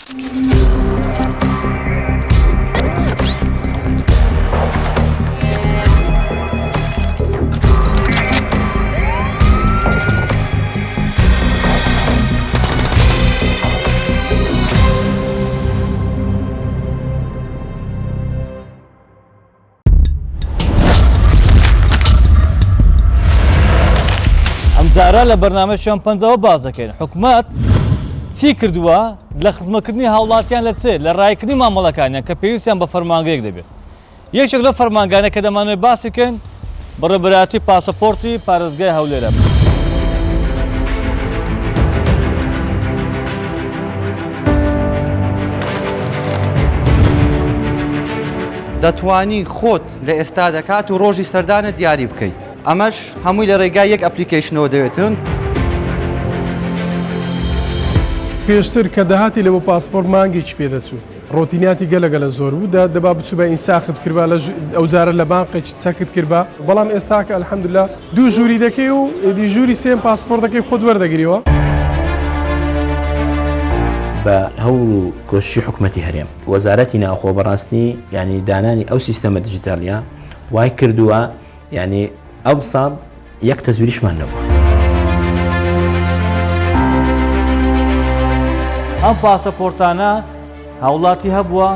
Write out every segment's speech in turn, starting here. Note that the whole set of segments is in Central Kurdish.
ئەمجارە لە بەرنامەی شوێن پەنجەوە باس دەکەین حکومەت چی کردووە لە خزمەکردنی هاوڵاتیان لە چێ لە ڕایکردنی مامەڵەکانیان کە پێویستیان بە فەرمانگەیەک دەبێت یەکێک لەو فەرمانگانە کە دەمانەوێت باسی بکەین بەڕێوەبەرایەتی پاسەپۆرتی پارێزگای هەولێرە. دەتوانی خۆت لە ئێستادا کات و ڕۆژی سەردانت دیاری بکەیت، ئەمەش هەمووی لە ڕێگای یەک ئەپلیکەیشنەوە دەوێتن. پێشتر کە دەهاتی لە بۆ پاسپۆرت مانگێکی پێ دەچوو. ڕۆتیناتی گەلە گەلە زۆر بوو دە دەبا بچوبا ئینساخت کردبا لە ئەوجارە لە بانقێکی چەکت کردبا بەڵام ئێستاکە الحمدللە دوو ژووری دەکەی و ئیدی ژووری سێیەم پاسپۆرتەکەی خۆت وەردەگریەوە. بە هەوڵ و کۆششی حکومەتی هەرێم وەزارەتی ناوخۆ بەڕاستی یانی دانانی ئەو سیستەمە دیجیتالیە وای کردووە یانی ئەمساڵ یەک تەزویریشمان نەبووە. ئەم پاسەپۆرتانە هاوڵاتی هەبووە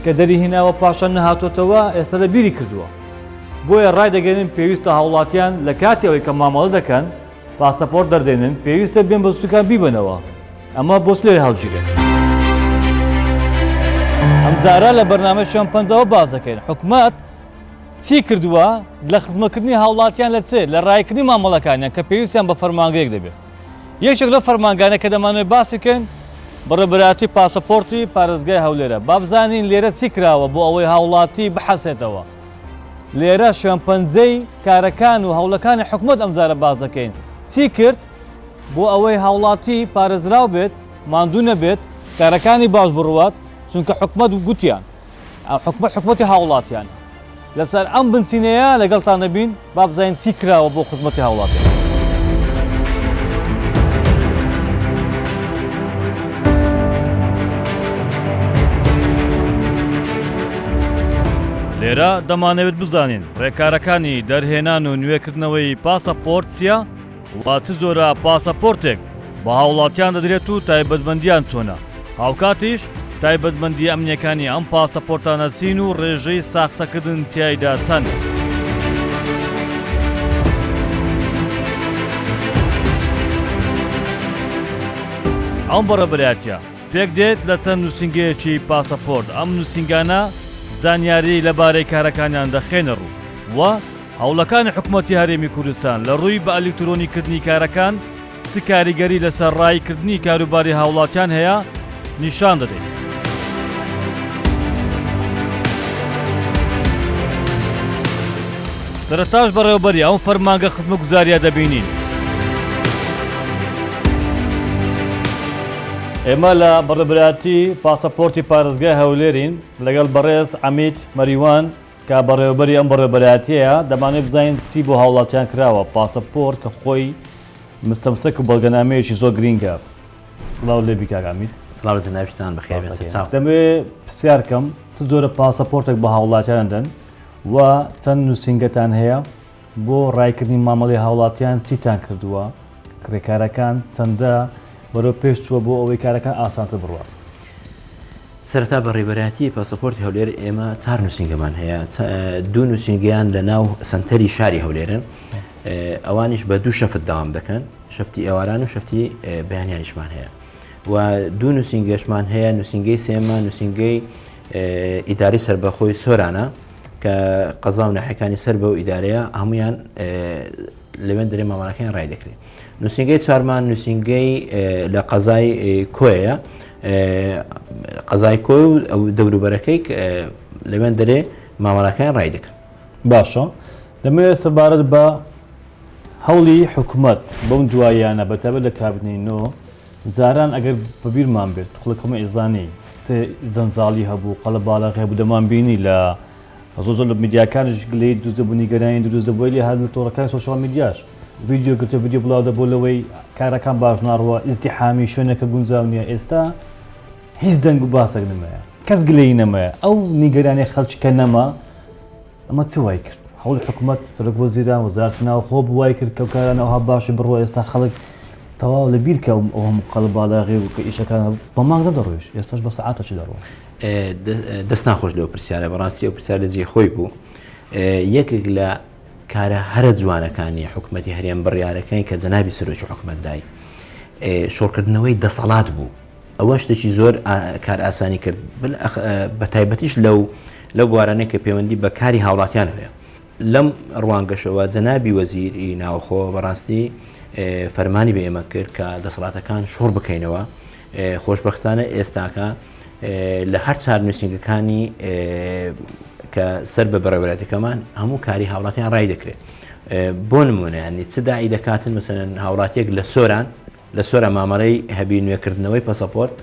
کە دەری هێناوە پاشان نەهاتۆتەوە ئێستا لە بیری کردووە بۆیە ڕایدەگەێنن پێویستە هاوڵاتیان لە کاتی ئەوەی کە مامەڵە دەکەن پاسەپۆرت دەردێنن پێویستە بێن بە سوکان بیبەنەوە ئەمە بۆ لێرە هەڵگیرێت. ئەمجارە لە بەرنامەی شوێن پەنجەوە باس دەکەین حکومەت چی کردووە لە خزمەکردنی هاوڵاتیان لە چ لە ڕایکردنی مامەڵەکانیان کە پێویستیان بە فەرمانگەیەک دەبێت یەکێک لەو فەرمانگانە کە دەمانەوێت باسی بکەین بەڕێوەبەرایەتی پاسەپۆرتی پارێزگای هەولێرە با بزانین لێرە چی کراوە بۆ ئەوەی هاوڵاتی بحەسێتەوە لێرە شوێنپەنجەی کارەکان و هەوڵەکانی حکومەت ئەمجارە باس دەکەین چی کرد بۆ ئەوەی هاوڵاتی پارێزراو بێت ماندوو نەبێت کارەکانی باش بڕوات چونکە حکومەت گوتیان ئەم حکومەت حکومەتی هاوڵاتیانە. لەسەر ئەم بنچینەیە لەگەڵتان دەبین با بزانین چی کراوە بۆ خزمەتی هاوڵاتیان. لێرە دەمانەوێت بزانین ڕێکارەکانی دەرهێنان و نوێکردنەوەی پاسەپۆرت چییە و چ جۆرە پاسەپۆرتێک بە هاوڵاتیان دەدرێت و تایبەتمەندیان چۆنە، هاوکاتیش تایبەتمەندییە ئەمنییەکانی ئەم پاسەپۆرتانە چین و ڕێژەی ساختەکردن تیایدا چەندە؟ ئەم بەڕێوەبەرایەتییە پێکدێت لە چەند نووسینگەیەکی پاسەپۆرت، ئەم نووسینگانە زانیاری لەبارەی کارەکانیان دەخەینەڕوو و هەوڵەکانی حکومەتی هەرێمی کوردستان لە ڕووی بە ئەلیکترۆنی کردنی کارەکان چ کاریگەری لەسەر ڕایی کردنی کاروباری هاوڵاتیان هەیە نیشان دەدەین. سەرەتاش بەڕێوەبەری ئەم فەرمانگە خزمەتگوزاریە دەبینین. ئێمە لە بەڕێوەبەرایەتی پاسەپۆرتی پارێزگای هەولێرین لەگەڵ بەڕێز عەمید مەریوان کە بەڕێوەبەری ئەم بەڕێوەبەرایەتیەیە، دەمانەوێت بزانین چی بۆ هاوڵاتیان کراوە، پاسەپۆرت کە خۆی مستەمسەک و بەڵگەنامەیەکی زۆر گرینگە. سڵاو لێبی کاک عەمید. سڵاو لە جەنابیشتان، بەخێر بێن سەرچاو. دەمەوێت پرسیار کەم چ جۆرە پاسەپۆرتێک بە هاوڵاتیان دەدەن و چەند نووسینگەتان هەیە بۆ ڕایکردنی مامەڵەی هاوڵاتیان چیتان کردووە، رێکارەکان چەندە بەرەو پێش چووە بۆ ئەوەی کارەکان ئاسانتر بڕوات؟ سەرەتا بەڕێوەبەرایەتی پاسەپۆرتی هەولێر ئێمە چار نووسینگەمان هەیە دوو نووسینگەیان لە ناو سنتەری شاری هەولێرن ئەوانیش بە دوو شەفت داوام دەکەن شەفتی ئێواران و شەفتی بەیانیانیشمان هەیە و دوو نووسینگەشمان هەیە نووسینگەی سێمە نووسینگەی ئیداری سربەخۆی سۆرانە کە قەزا و ناحەکانی سەر بەو ئیدارەیە هەمویان لەوێن دەرێ مامەڵەکەیان ڕای دەکرێت نووسینگەی چوارمان نووسینگەی لە قەزای کۆیە قەزای کۆی و ئەو دەوروبەرەکەی لەوێن دەرێ مامەڵەکەیان ڕای دەکەن. باشە دەمەوێت سەبارەت بە هەوڵی حکومەت بەم دواییانە بەتایبەت لە کابینەی نۆ جاران ئەگەر بەبیرمان بێت خەڵک هەموو ئەیزانی چ جەنجاڵی هەبوو قەڵەباڵغی هەبوو دەمانبینی لە زۆر زۆر لە میدیاکانیش گلەیی دروست دەبوو نیگەرانی دروست دەبوو لێ هات لە تۆڕەکانی سۆشیال میدیاش ڤیدیۆ گرتە ڤیدیۆ بڵاو دەبوو لەوەی کارەکان باش ناڕوە ئیزدیحامی شوێنەکە گونجاو نییە ئێستا. هیچ دەنگ و باسێک نەمایە، کەس گلەیی نەمایە، ئەو نیگەرانی خەڵکی کە نەما، ئەمە چ وای کرد؟ هەوڵی حکوومەت، سەرۆک وەزیران، وەزارەتی ناوخۆ بوو وای کرد کە ئەو کارانە ئەوها باشی بڕوا، ئێستا خەڵک تەواو لە بیر کە ئەو هەموو قەڵەباڵغی و کە ئیشەکان بە مانگ نەدەڕۆیشت، ئێستاش بە سەعاتەکی دەڕوا. دەست ناخۆش لەو پرسیارە، بەڕاستی ئەو پرسیارە لە جێی خۆی بوو. یەکێک لە کارە هەرە جوانەکانی حکومەتی هەرێم بڕیارەکەی کە جەنابی سەرۆکی حکومەت دای شۆڕکردنەوەی دەسەڵات بوو. ئەوە شتێکی زۆر کار ئاسانی کرد بە تایبەتیش لەو لەو بوارانەی کە پەیوەندی بە کاری هاوڵاتیان هەیە. لەم ڕوانگەشەوە جەنابی وەزیری ناوخۆ بەڕاستی فەرمانی بە ئێمە کرد کە دەسەڵاتەکان شۆڕ بکەینەوە. خۆشبەختانە ئێستاکە لە هەر چار نووسینگەکانی کە سەر بە بەڕێوەبەرایەتەکەمان هەموو کاری هاوڵاتیان ڕای دەکرێت. بۆ نمونە ینی چ داعی دەکاتن مەسەلەن هاوڵاتیەک لە سۆران لە سۆران مامەڵەی هەبی نوێکردنەوەی پەسەپۆرت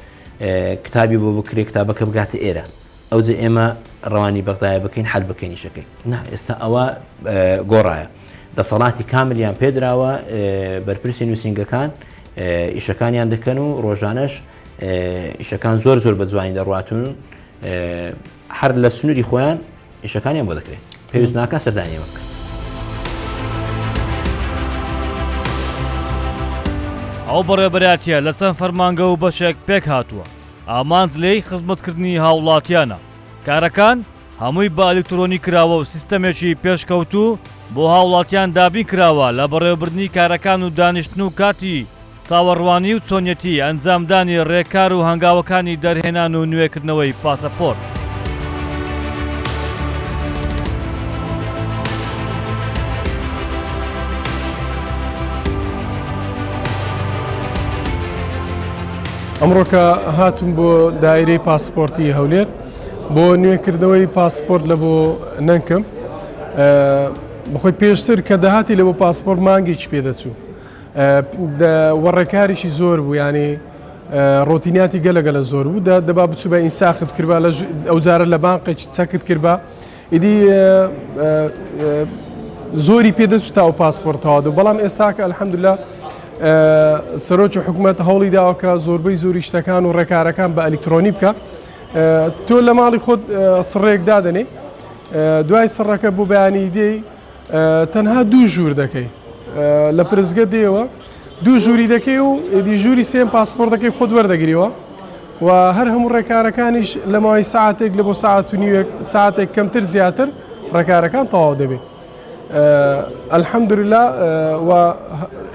کتابی بۆ بکرێ کتابەکە بگاتە ئێرە ئەوجە ئێمە ڕەوانی بەغدایە بکەین حل بکەین ئیشەکەی نا ئێستا ئەوە گۆڕایە دەسەڵاتی کاملیان پێدراوە بەرپرسی نووسینگەکان ئیشەکانیان دەکەن و ڕۆژانەش ئیشەکان زۆر زۆر بە جوانی دەڕاتون هەر لە سنووری خۆیان ئیشەکانیان بۆ دەکرێت پێویست ناکە سەردانی ئێمە بکەن. ئەو بەڕێوەبەرایەتییە لە چەند فەرمانگە و بەشێک پێکهاتووە، ئامانج لێی خزمەتکردنی هاوڵاتیانە، کارەکان هەمووی بە ئەلیکترۆنی کراوە و سیستەمێکی پێشکەوتوو بۆ هاوڵاتیان دابین کراوە لە بەڕێوەبردنی کارەکان و دانیشتن و کاتی چاوەڕوانی و چۆنیەتی ئەنجامدانی ڕێکار و هەنگاوەکانی دەرهێنان و نوێکردنەوەی پاسەپۆرت. ئەمڕۆ کە هاتم بۆ دایرەی پاسپۆرتی هەولێر بۆ نوێکردنەوەی پاسپۆرت لە بۆ نەنکم بەخۆی پێشتر کە دەهاتی لە بۆ پاسپۆرت مانگێکی پێدەچوو وە ڕێکاریشی زۆر بوو یانی ڕۆتیناتی گەلە گەلە زۆر بوو دەبا بچوو بە ئینساخت کردبا لە ئەو جارە لە بانقێکی چەکت کردبا ئیدی زۆری پێدەچوو تا ئەو پاسپۆرت تەواو دەبوو بەڵام ئێستاکە الحەمدلله سەرۆکی حکوومەت هەوڵی داوە کە زۆربەی زۆری شتەکان و ڕێکارەکان بە ئەلیکترۆنی بکە تۆ لە ماڵی خۆت سڕێک دادەنێ دوای سڕەکە بۆ بەیانی دێی تەنها دوو ژوور دەکەی لە پرسگە دێوە دوو ژووری دەکەی و ئیدی ژووری سێم پاسپۆرتەکەی خۆت وەردەگریەوە و هەر هەموو ڕێکارەکانیش لە ماوەی ساعتێک لە بۆ ساعت و نیوێک ساعتێک کەمتر زیاتر ڕێکارەکان تەواو دەبێت الحمدلله و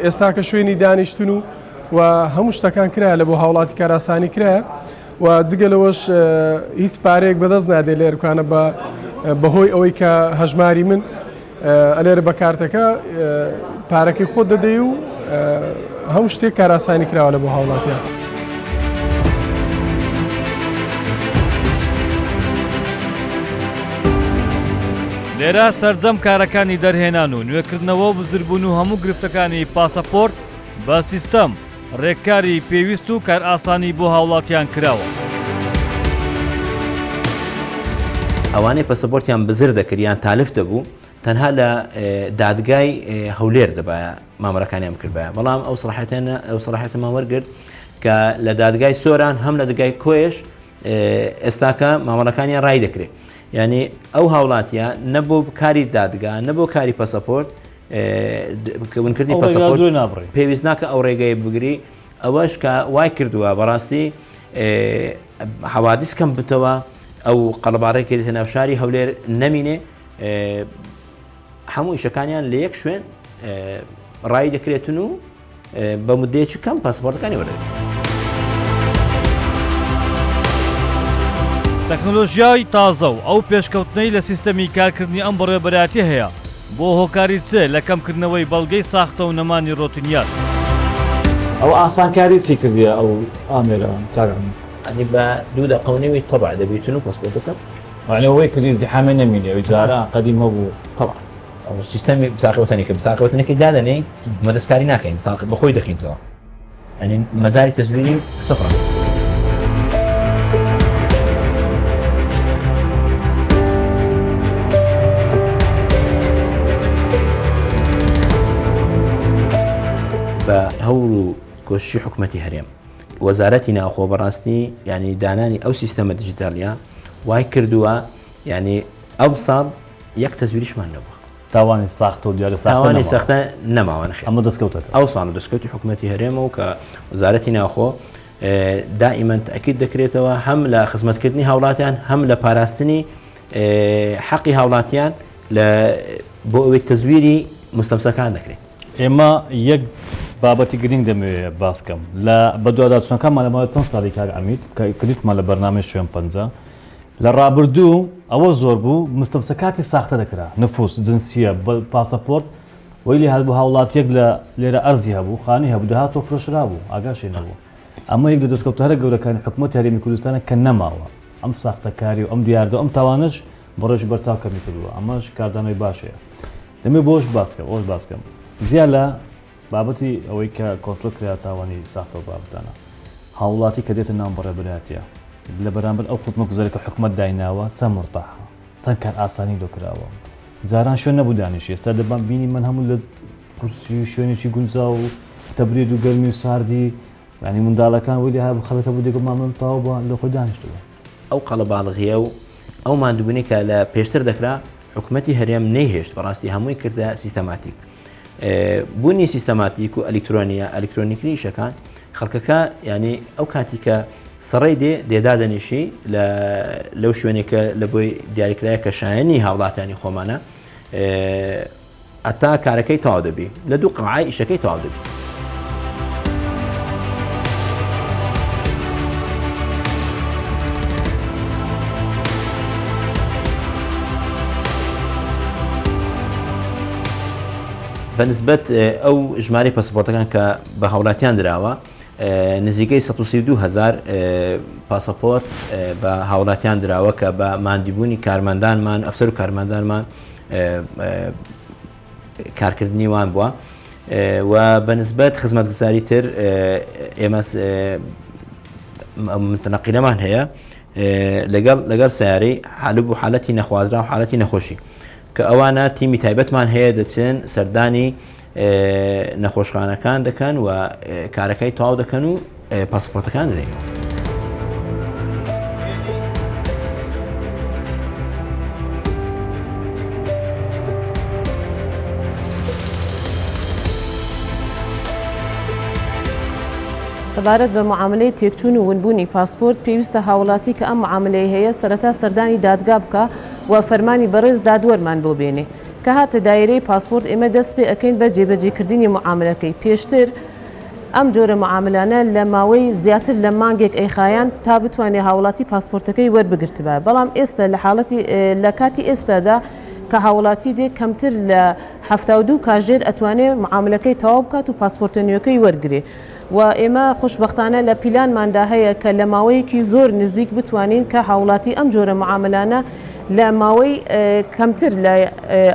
ئێستاکە شوێنی دانیشتن و و هەموو شتەکان کرایە لە بۆ هاوڵاتی کاراسانی کرایە و جگە لەوەش هیچ پارەیەک بەدەست نادێ لێرکانە بە بەهۆی ئەوەی کە هەژماری من ئەلێرە بە کارتەکە پارەکەی خۆت دەدەی و هەموو شتێک کاراسانی کراوە لە بۆ هاوڵاتیان. لێرە سەرجەم کارەکانی دەرهێنان و نوێکردنەوە و بزربوون و هەموو گرفتەکانی پاسەپۆرت بە سیستەم ڕێککاری پێویست و کارئاسانی بۆ هاوڵاتیان کراوە. ئەوانەی پەسەپۆرتیان بزر دەکرد یان تالف دەبوو تەنها لە دادگای هەولێر دەبایە مامەلەکانیان بکردبایە، بەڵام ئەو سەڵاحیەتیان ئەو سەڵاحیەتەمان وەرگرت کە لە دادگای سۆران هەم لە دادگای کۆیش ئێستاکە مامەلەکانیان ڕای دەکرێت. یعنی ئەو هاوڵاتیە نە بۆ کاری دادگا نە بۆ کاری پەسەپۆرت ونکردنی پەسەپۆرت پێویست ناکە ئەو ڕێگەی بگری ئەوەش کە وای کردووە بەڕاستی حەوادیس کەم بتەوە ئەو قەڵباڕێک دێتە ناو شاری هەولێر نەمینێ هەموو ئیشەکانیان لە یەک شوێن ڕای دەکرێتن و بە مدەیەکی کەم پاسپۆرتەکانی وەردەگرن. تەکنۆلۆژیای تازە و ئەو پێشکەوتنەی لە سیستەمی کارکردنی ئەم بەڕێوەبەرایەتیە هەیە بۆ هۆکاری چ لە کەمکردنەوەی بەڵگەی ساختە و نەمانی ڕۆتینیات. ئەوە ئاسانکاری چی کردیە ئەو ئامێرە کاک عەمید؟ ئەنی بە دوو دەقە و نیوی تەبع دەبیتن و پاسپۆرتەکە. یەعنی ئەوەی کرد ئیزدیحامێ نەمینێ ئەوی جاران قەدیم هەبوو. تەبع. ئەو سیستەمی بتاقە وەتەنی کە بتاقە وەتەنەکەی دادەنێی مە دەستکاری ناکەین بتاقە بەخۆی دەخینتەوە ئەنی مەزاری تەزویری سفرە. بە هەوڵ و کۆششی حکومەتی هەرێم. وەزارەتی ناوخۆ بەڕاستی ینی دانانی ئەو سیستەمە دیجیتالیە وای کردووە ینی ئەو ساڵ یەک تەزویریشمان نەبووە. تاوانی ساختە و دیارە ساختە تاوانی ساختە نەماوە نەخێر. ئەمە دەستکەوتەکە. ئەو ساڵ دەستکەوتی حکوومەتی هەرێمە و کە وەزارەتی ناوخۆ دائیمەن تەئکید دەکرێتەوە هەم لە خزمەتکردنی هاوڵاتیان هەم لە پاراستنی حەقی هاوڵاتیان لە بۆ ئەوەی تەزویری مستەمسەکان دەکرێت. ئێمە یەک بابەتی گرنگ دەمەوێ باس کەم لە بەدواداچوونەکانمان لە ماوەی چەند ساڵی کاک عەمید کە کردیتمان لە بەرنامەی شوێن پەنجە لە ڕابردوو ئەوە زۆر بوو مستەمسەکاتی ساختە دەکرا نفوس جنسیە پاسەپۆرت وەی لێ هاتبوو هاوڵاتیەک لە لێرە ئەرزی هەبوو خانی هەبوو دەهاتەوە فرۆشرابوو ئاگاشی نەبوو ئەمە یەک لە دەستکەوتە هەرە گەورەکانی حکومەتی هەرێمی کوردستانە کە نەماوە ئەم ساختەکاری و ئەم دیاردە و ئەم تاوانەش بە ڕێژی بەرچاو کەمی کردووە ئەمەش کاردانەوەی باش هەیە دەمێ بۆش باسکەم ئەوش باسکەم جیا لە بابەتی ئەوەی کە کۆنترۆل کرا تاوانی ساختە و بابەتانە هاوڵاتی کە دێتە ناو بەڕێوەبەرایەتیە لە بەرامبەر ئەو خزمەتگوزاری کە حکومەت دایناوە چەند مورتاحە چەند کار ئاسانی لۆ کراوە جاران شوێن نەبوو دانیشی ئێستا دەبان بینی من هەموو لە کورسی و شوێنێکی گونجاو و تەبرید و گەرمی و ساردی یعنی منداڵەکان وی لێ هەبوو خەڵکە بوو دەگوت مامەم تەواو بووە لە خۆی دانیشتبوو. ئەو قەڵەباڵغییە و ئەو ماندووبوونەی کە لە پێشتر دەکرا حکومەتی هەرێم نەیهێشت بەڕاستی هەمووی کردە سیستەماتیک. بوونی سیستەماتیک و ئەلیکترۆنیە ئەلیکترۆنیکری ئیشەکان خەڵکەکە ینی ئەو کاتی کە سەڕی دێ دێدا دەنیشی لە لەو شوێنێکە لە بۆی دیاریکرایە کە شایەنی هاوڵاتیانی خۆمانە هەتا کارەکەی تەواو دەبی لە دوو قاعە ئیشەکەی تەواو دەبی. بەنسبەت ئەو ژمارەی پەسەپۆرتەکان کە بە هاوڵاتیان دراوە نزیکەی 132 هزار پاسەپۆرت بە هاوڵاتیان دراوە کە بە ماندیبوونی کارمەندانمان ئەفسەر و کارمەندانمان کارکردنی وان بووە و بەنسبەت خزمەتگوزاری تر ئێمە متنەقینەمان هەیە لەگەڵ لەگەڵ سیارەی حالب و حالەتی نەخوازرا و حالەتی نەخۆشی کە ئەوانە تیمی تایبەتمان هەیە دەچن سەردانی نەخۆشخانەکان دەکەن و کارەکەی تەواو دەکەن و پاسپۆرتەکان دەدەینەوە. سەبارەت بە معاملەی تێکچوون و ونبوونی پاسپۆرت، پێویستە هاوڵاتی کە ئەم معاملەی هەیە سەرەتا سەردانی دادگا بکا و فەرمانی بەڕێز دادوەرمان بۆ بێنێ. کە هاتە دایرەی پاسپۆرت ئێمە دەست پێ ئەکەین بە جێبەجێ کردنی معاملەکەی. پێشتر ئەم جۆرە معاملانە لە ماوەی زیاتر لە مانگێک ئەیخایاند تا بتوانێ هاوڵاتی پاسپۆرتەکەی وەربگرتبایە بەڵام ئێستا لە حاڵەتی لە کاتی ئێستادا کە هاوڵاتی دێ کەمتر لە 72 کاژێر ئەتوانێ معاملەکەی تەواو بکات و پاسپۆرتە نوێکەی وەرگرێ. و ئێمە خۆشبەختانە لە پیلانماندا هەیە کە لە ماوەیەکی زۆر نزیک بتوانین کە هاوڵاتی ئەم جۆرە معاملانە لە ماوەی کەمتر لە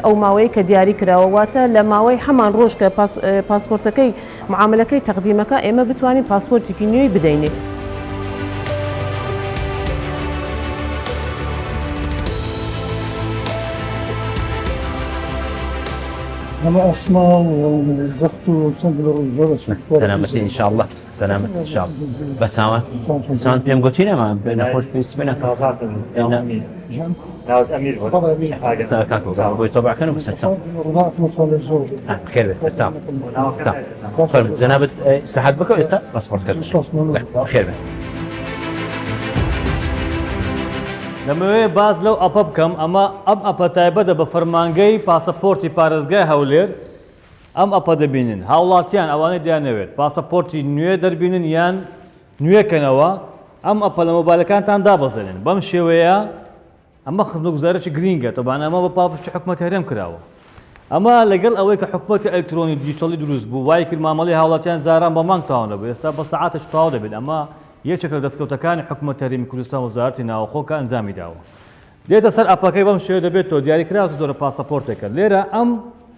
ئەو ماوەیە کە دیاری کراوە واتە لە ماوەی هەمان ڕۆژ کە پاسپۆرتەکەی معاملەکەی تەقدیمەکە ئێمە بتوانین پاسپۆرتێکی نوێی بدەینێ. أنا أسمع والضغط سلامەتی ان شاء الله سلامەتی ان شاء الله بەچاوان چاوان پێم گوتی نەما نەخۆش پێویست بنە بۆی تۆبعکەن و بسەر چاو خێر بێت سەرچاو فەرموو جەنابت ئیسراحەت بکە و ئێستا پاسپۆرت کە خێر بێت. دەمەوێت باس لەو ئەپە بکەم ئەمە ئەم ئەپە تایبەتە بە فەرمانگەی پاسەپۆرتی پارێزگای هەولێر ئەم ئەپە دەبینن هاوڵاتیان ئەوانەی دەیانەوێت پاسەپۆرتی نوێ دەربینن یان نوێکەنەوە ئەم ئەپە لە مۆبایلەکانتان دابەزێنن بەم شێوەیە ئەمە خزمەتگوزاریی گرینگە تەبعەن ئەمە بە پاڵپشتی حکومەتی هەرێم کراوە ئەمە لەگەڵ ئەوەی کە حکومەتی ئەلکترۆنی دیجیتەڵی دروست بوو وای کرد مامەڵەی هاوڵاتیان جاران بە مانگ تەواو نەبوو ئێستا بە سەعاتێک تەواو دەبێت ئەمە یەکێکە لە دەستکەوتەکانی حکومەتی هەرێمی کوردستان وەزارەتی ناوەخۆ کە ئەنجامی داوە دێتە سەر ئەپەکەی بەم شێوەیە دەبێتەوە دیاریکراوە چ جۆرە پاسەپۆرتێکە لێرە ئەم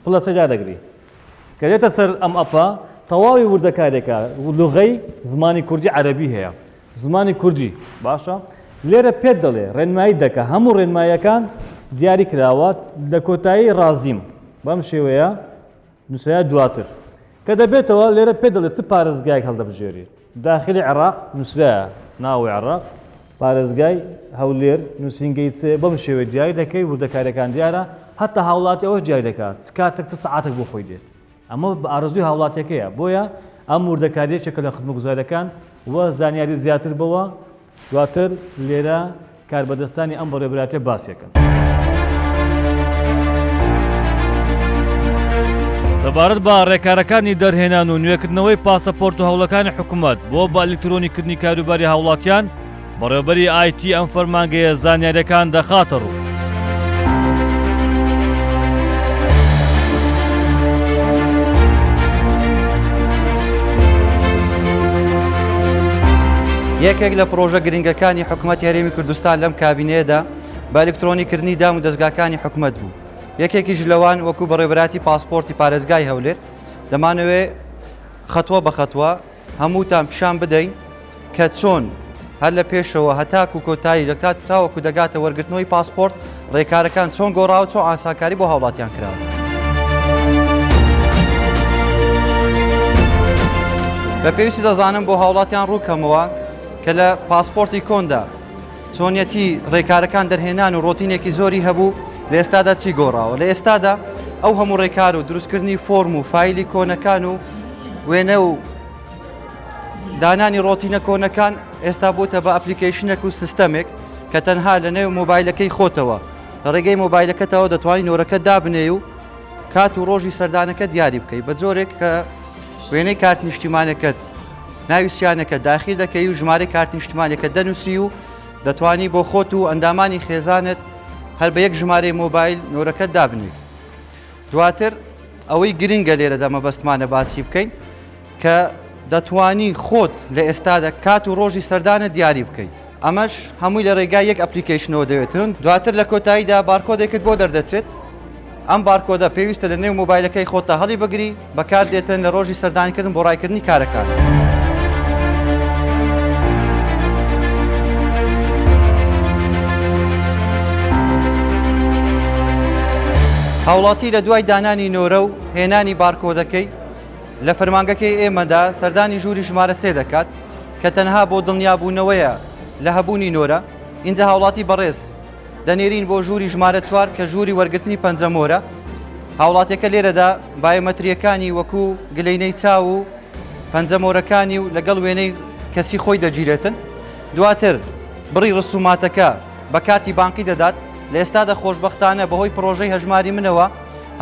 پڵەسەی دادەگری کە دێتە سەر ئەم ئەپە تەواوی وردەکاریەکە لغەی زمانی کوردی عەرەبی هەیە زمانی کوردی باشە لێرە پێت دەڵێ ڕێنمایی دەکە هەموو ڕێنماییەکان دیاری کراوە لە کۆتایی ڕازیم بەم شێوەیە نووسرایە دواتر کە دەبێتەوە لێرە پێت دەڵێ چ پارێزگایەک هەڵدەبژێری. داخلی عێراق نووسرایە ناوەوەی عێراق پارێزگای هەولێر نووسینگەی سێ بەم شێوەیە دیاری دەکەی وردەکاریەکان دیارە هەتا هاوڵاتی ئەوەش دیاری دەکات چ کاتێک چ سەعاتێک بۆ خۆی دێت ئەمە بە ئارەزووی هاوڵاتیەکەیە بۆیە ئەم وردەکاریە یەکێکە لە خزمەتگوزاریەکان و زانیاری زیاتر بەوە دواتر لێرە کاربەدەستانی ئەم بەڕێوەبەرایەتیە باسیەکەن. سەبارەت بە ڕێکارەکانی دەرهێنان و نوێکردنەوەی پاسەپۆرت و هەوڵەکانی حکومەت بۆ بە ئەلیکترۆنیکردنی کاروباری هاوڵاتیان، بەڕێوەبەری ئایتی ئەم فەرمانگەیە زانیارییەکان دەخاتە ڕوو. یەکێک لە پڕۆژە گرنگەکانی حکومەتی هەرێمی کوردستان لەم کابینەیەدا بە ئەلکترۆنیکردنی دام و دەزگاکانی حکومەت بوو. یەکێکیش لەوان وەکو بەڕێوەبەرایەتی پاسپۆرتی پارێزگای هەولێر دەمانەوێ خەتوە بە خەتوە هەمووتان پیشان بدەین کە چۆن هەر لە پێشەوە هەتاکو کۆتایی دەکات تاوەکو دەگاتە وەرگرتنەوەی پاسپۆرت ڕێکارەکان چۆن گۆڕاوە چۆن ئاسانکاری بۆ هاوڵاتیان کراوە. بە پێویستی دەزانم بۆ هاوڵاتیان ڕووکەمەوە کە لە پاسپۆرتی کۆندا چۆنیەتی ڕێکارەکان دەرهێنان و ڕۆتینێکی زۆری هەبوو لە ئێستادا چی گۆڕاوە لە ئێستادا ئەو هەموو ڕێکار و دروستکردنی فۆرم و فایلی کۆنەکان و وێنە و دانانی ڕۆتینە کۆنەکان ئێستا بووتە بە application ێک و سیستەمێک کە تەنها لە نێو مۆبایلەکەی خۆتەوە لە ڕێگەی مۆبایلەکەتەوە دەتوانانی نۆرەکە دابنێ و کات و ڕۆژی سەردانەکە دیاری بکەیت بە جۆرێک کە وێنەی کارت نیشتیمانەکەت ناوی سیانەکە داخیل دەکەی و ژمارەی کارت نیشتمانەکە دەنووسی و دەتوانی بۆ خۆت و ئەندامانی خێزانت هەر بە یەک ژمارەی مۆبایل نۆرەکەت دابنێیت. دواتر ئەوەی گرنگە لێرەدا مەبەستمانە باسی بکەین کە دەتوانی خۆت لە ئێستادا کات و ڕۆژی سەردانت دیاری بکەیت ئەمەش هەمووی لە ڕێگای یەک application ەوە دەوێتن دواتر لە کۆتاییدا بارکۆدێکت بۆ دەردەچێت ئەم بارکۆدە پێویستە لە نێو مۆبایلەکەی خۆتدا هەڵی بگری بەکار دێتن لە ڕۆژی سەردانیکردن بۆ ڕایکردنی کارەکان. هاوڵاتی لە دوای دانانی نۆرە و هێنانی بارکۆدەکەی لە فەرمانگەکەی ئێمەدا سەردانی ژووری ژمارە سێ دەکات کە تەنها بۆ دڵنیابوونەوەیە لە هەبوونی نۆرە ئینجا هاوڵاتی بەڕێز دەنێرین بۆ ژووری ژمارە چوار کە ژووری وەرگرتنی پەنجەمۆرە، هاوڵاتیەکە لێرەدا بایۆمەترییەکانی وەکو گلینەی چاو و پەنجەمۆرەکانی و لەگەڵ وێنەی کەسی خۆی دەگیرێتن، دواتر بڕی ڕسوماتەکە بە کارتی بانقی دەدات، لە ئێستادا خۆشبەختانە بەهۆی پڕۆژەی هەژماری منەوە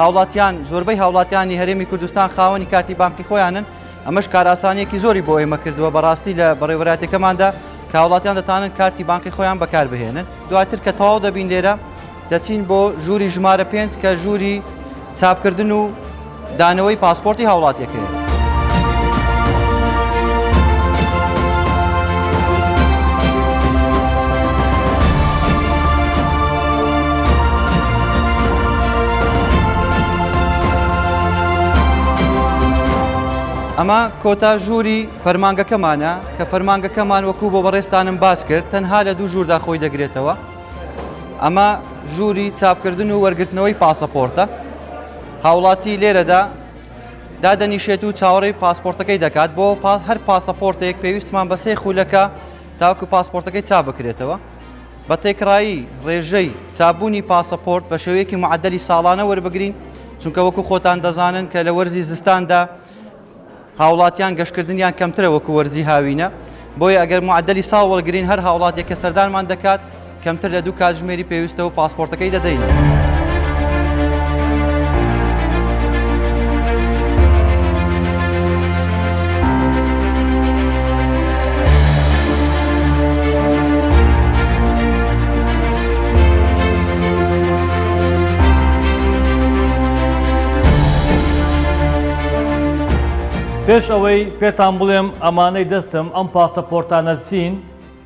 هاوڵاتیان زۆربەی هاوڵاتیانی هەرێمی کوردستان خاوەنی کارتی بانقی خۆیانن، ئەمەش کارئاسانییەکی زۆری بۆ ئێمە کردووە بەڕاستی لە بەڕێوەبەرایەتیەکەماندا کە هاوڵاتیان دەتوانن کارتی بانقی خۆیان بەکاربهێنن. دواتر کە تەواو دەبین لێرە دەچین بۆ ژووری ژمارە پێنج کە ژووری چاپکردن و دانەوەی پاسپۆرتی هاوڵاتیەکەیە. ئەمە کۆتا ژووری فەرمانگەکەمانە کە فەرمانگەکەمان وەکو بۆ بەڕێزتانم باس کرد تەنها لە دوو ژووردا خۆی دەگرێتەوە ئەمە ژووری چاپکردن و وەرگرتنەوەی پاسەپۆرتە هاوڵاتی لێرەدا دادەنیشێت و چاوەڕێی پاسپۆرتەکەی دەکات بۆ هەر پاسەپۆرتێک پێویستمان بە سێ خولەکە تاکو پاسپۆرتەکەی چاپ بکرێتەوە بە تێکڕایی ڕێژەی چاپبوونی پاسەپۆرت بە شێوەیەکی معدلی ساڵانە وەربگرین چونکە وەکو خۆتان دەزانن کە لە وەرزی زستاندا هاوڵاتیان گەشتکردنیان کەمترە وەکو وەرزی هاوینە، بۆیە ئەگەر معەدەلی ساڵ وەرگرین هەر هاوڵاتیەک کە سەردانمان دەکات کەمتر لە دوو کاتژمێری پێویستە و پاسپۆرتەکەی دەدەینێ. پێش ئەوەی پێتان بڵێم ئەمانەی دەستم ئەم پاسەپۆرتانە چین،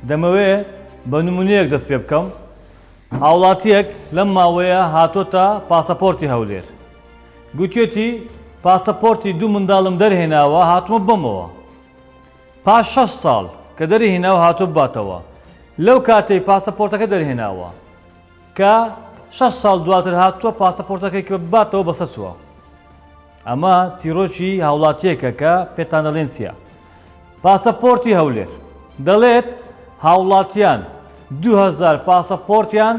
دەمەوێ بە نمونەیەک دەست پێ بکەم. هاوڵاتییەک لەم ماوەیە هاتۆتە پاسەپۆرتی هەولێر. گوتیەتی پاسەپۆرتی دوو منداڵم دەرهێناوە هاتومە بەمەوە. پاش شەش ساڵ کە دەریهێناوە هاتووە بباتەوە. لەو کاتەی پاسەپۆرتەکە دەرهێناوە. کە شەش ساڵ دواتر هاتووە پاسەپۆرتەکەی کە بباتەوە بەسەر چووە. ئەمە چیڕۆکی هاوڵاتییەکە کە پێتان دەڵێن چییە. پاسەپۆرتی هەولێر دەڵێت هاوڵاتیان 2000 پاسەپۆرتیان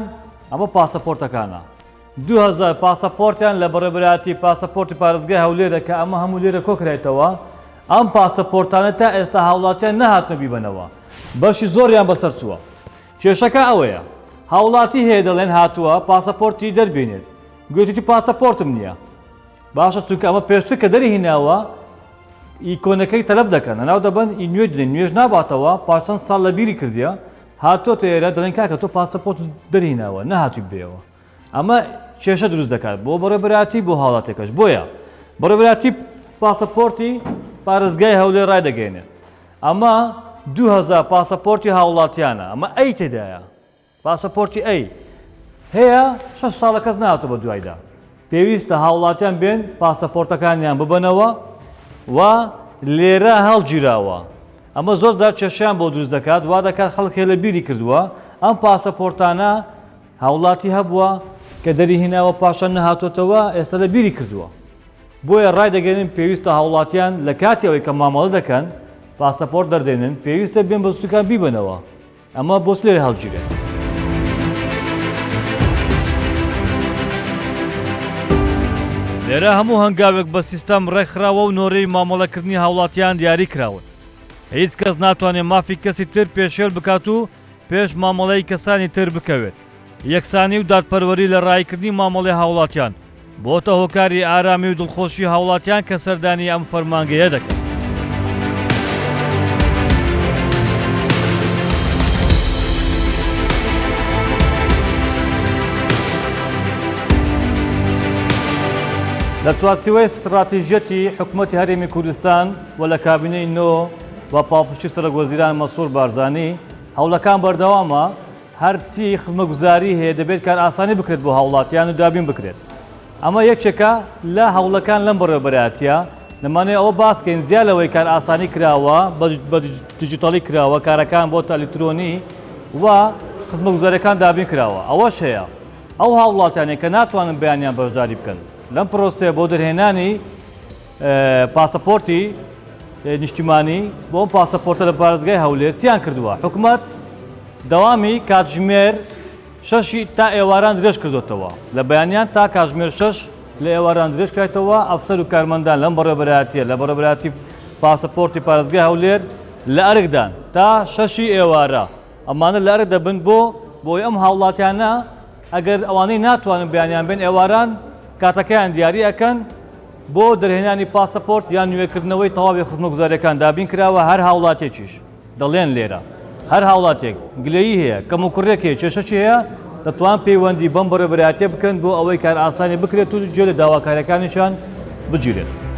ئەمە پاسەپۆرتەکانە 2000 پاسەپۆرتیان لە بەڕێوەبەرایەتی پاسەپۆرتی پارێزگای هەولێرە کە ئەمە هەموو لێرە کۆکرایتەوە ئەم پاسەپۆرتانە تا ئێستا هاوڵاتیان نەهاتنە بیبەنەوە بەشی زۆریان بەسەر چووە کێشەکە ئەوەیە هاوڵاتی هەیە دەڵێن هاتووە پاسەپۆرتی دەربێنێت گوتیتی پاسەپۆرتم نییە باشە چونکە ئەمە پێشتر کە دەری هیناوە ئی کۆنەکەی تەلەف دەکەن لەناو دەبەن ئی نوێ دێن نوێژ ناباتەوە پاش چەند ساڵ لە بیری کردیە هاتۆتە ئێرە دەڵێن کاکە تۆ پاسەپۆرت دەرهیناوە نەهاتووی بدەیەوە ئەمە کێشە دروست دەکات بۆ بەڕێبەراتی بۆ هاوڵاتیەکەش بۆیە بەڕێبەراتی پاسەپۆرتی پارێزگای هەولێر ڕایدەگەێنێت ئەمە 2000 پاسەپۆرتی هاوڵاتیانە ئەمە ئەی تێدایە پاسەپۆرتی ئەی هەیە شەش ساڵە کەس نەهاتووە بە دوایدا. پێویستە هاوڵاتیان بێن پاسەپۆرتەکانیان ببەنەوە و لێرە هەڵگیراوە. ئەمە زۆر جار کێشەیان بۆ دروست دەکات، وا دەکات خەڵک هەیە لە بیری کردووە ئەم پاسەپۆرتانە هاوڵاتی هەبووە کە دەری هێناوە پاشان نەهاتۆتەوە ئێستا لە بیری کردووە. بۆیە ڕایدەگەیەنن پێویستە هاوڵاتیان لە کاتی ئەوەی کە مامەڵە دەکەن پاسەپۆرت دەردێنن پێویستە بێن بە سوکان بیبەنەوە. ئەمە بۆ چ لێرە هەڵگیرێت؟ لێرە هەموو هەنگاوێک بە سیستەم ڕێکخراوە و نۆرەی مامەڵەکردنی هاوڵاتیان دیاری کراون. هیچ کەس ناتوانێت مافی کەسی تر پێشێل بکات و پێش مامەڵەی کەسانی تر بکەوێت. یەکسانی و دادپەروەری لە ڕاییکردنی مامەڵەی هاوڵاتیان بۆتە هۆکاری ئارامی و دڵخۆشی هاوڵاتیان کە سەردانی ئەم فەرمانگەیە دەکەن. لە چوارچێوەی ستڕاتیژیەتی حکومەتی هەرێمی کوردستان و لە کابینەی نۆ بە پاڵپشتی سەرۆکوەزیران مەسرور بارزانی هەوڵەکان بەردەوامە هەرچی خزمەتگوزاری هەیە دەبێت کارئاسانی بکرێت بۆ هاوڵاتیان و دابین بکرێت. ئەمە یەکێکە لە هەوڵەکان لەم بەڕێوەبەرایەتیە، دەمانەوێت ئەوە باس کەین جیا لەوەی کارئاسانی کراوە بە دیجیتاڵی کراوە کارەکان بۆتە ئەلیکترۆنی و خزمەتگوزاریەکان دابین کراوە ئەوەش هەیە ئەو هاوڵاتیانەی کە ناتوانن بەیانیان بەشداری بکەن لەم پرۆسەیە بۆ دەرهێنانی پاسەپۆرتی نیشتیمانی بۆ ئەم پاسەپۆرتە لە پارێزگای هەولێر چیان کردووە حکومەت دەوامی کاتژمێر شەشی تا ئێواران درێژ کردوتەوە لە بەیانیان تا کاتژمێر شەش لە ئێواران درێژ کرایتەوە ئەفسەر و کارمەندان لەم بەڕێوەبەرایەتیە لە بەڕێوەبەرایەتی پاسەپۆرتی پارێزگای هەولێر لە ئەرکدان تا شەشی ئێوارە ئەمانە لە ئەرک دەبن بۆ بۆی ئەم هاوڵاتیانە ئەگەر ئەوانەی ناتوانن بەیانیان بێن ئێواران کاتەکەیان دیاری ئەکەن بۆ دەرهێنانی پاسەپۆرت یان نوێکردنەوەی تەواوی خزمەتگوزارییەکان دابین کراوە، هەر هاوڵاتیەکیش دەڵێن لێرە هەر هاوڵاتیەک گلەیی هەیە، کەموکوڕیەک هەیە، کێشەکی هەیە دەتوان پەیوەندی بەم بەڕێوەبەرایەتیە بکەن بۆ ئەوەی کارئاسانی بکرێت و گوێ لە داواکاریەکانیشیان بگیرێت.